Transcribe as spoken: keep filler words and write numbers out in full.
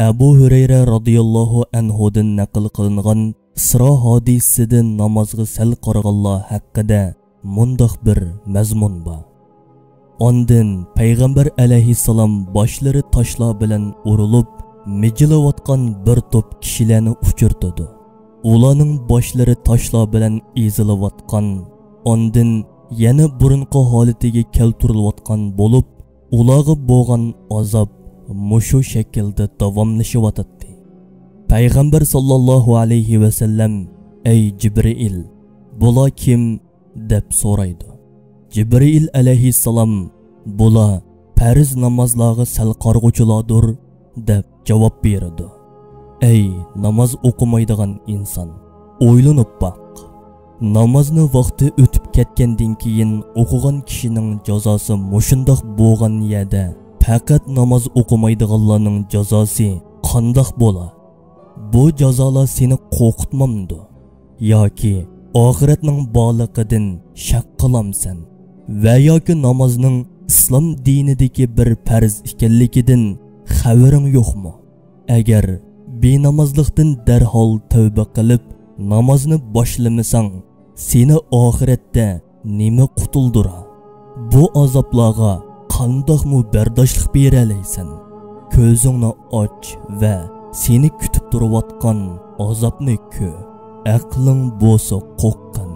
ئەبۇ ھۈرەيرە رازىياللاھۇ ئەنھۇدىن نەقىل قىلىنغان ئىسرا ھادىسىسىدە نامازغا سەل قارىغانلار ھەققىدە مۇنداق بىر مەزمۇن بار. ئاندىن پەيغەمبەر ئەلەيھىسسالام باشلىرى تاشلار بىلەن ئۇرۇلۇپ، مىجىلىۋاتقان بىر توپ كىشىلەرنى ئۇچرىتىدۇ. ئۇلارنىڭ باشلىرى تاشلار بىلەن ئېزىلىۋاتقان، ئاندىن يەنە بۇرۇنقى ھالىتىگە كەلتۈرۈلۈۋاتقان بولۇپ، ئۇلارغا بولغان ئازاب مۇشۇ شەكىلدە داۋاملىشىۋاتاتتى. پەيغەمبەر ساللاللاھۇ ئەلەيھى ۋەسەللەم، «ئەي جىبرىئىل، بۇلار كىم؟» دەپ سورايدۇ. جىبرىئىل ئەلەيھىسسالام، «بۇلار پەرز نامازلارغا سەل قارىغۇچىلاردۇر» دەپ جاۋاب بېرىدۇ. ئەي ناماز ئوقۇمايدىغان ئىنسان، ئويلىنىپ باق. نامازنى ۋاقتى ئۆتۈپ كەتكەندىن كېيىن ئوقۇغان كىشىنىڭ جازاسى مۇشۇنداق بولغان يەردە، پەقەت ناماز ئوقۇمايدىغانلارنىڭ جازاسى قانداق بولا؟ بۇ جازالار سېنى قورقۇتمامدۇ؟ ياكى ئاخىرەتنىڭ بارلىقىدىن شەك قىلامسەن؟ ۋە ياكى نامازنىڭ ئىسلام دىنىدىكى بىر پەرز ئىكەنلىكىدىن خەۋىرىڭ يوقمۇ؟ ئەگەر بىنامازلىقتىن دەرھال تەۋبە قىلىپ، نامازنى باشلىمىساڭ، سېنى ئاخىرەتتە نېمە قۇتۇلدۇرا؟ بۇ ئازابلارغا قانداقمۇ بەرداشلىق بېرەلەيسەن؟ كۆزۈڭنى ئاچ ۋە سېنى كۈتۈپ تۇرۇۋاتقان ئازابنى كۆر. ئەقلىڭ بولسا قورققان،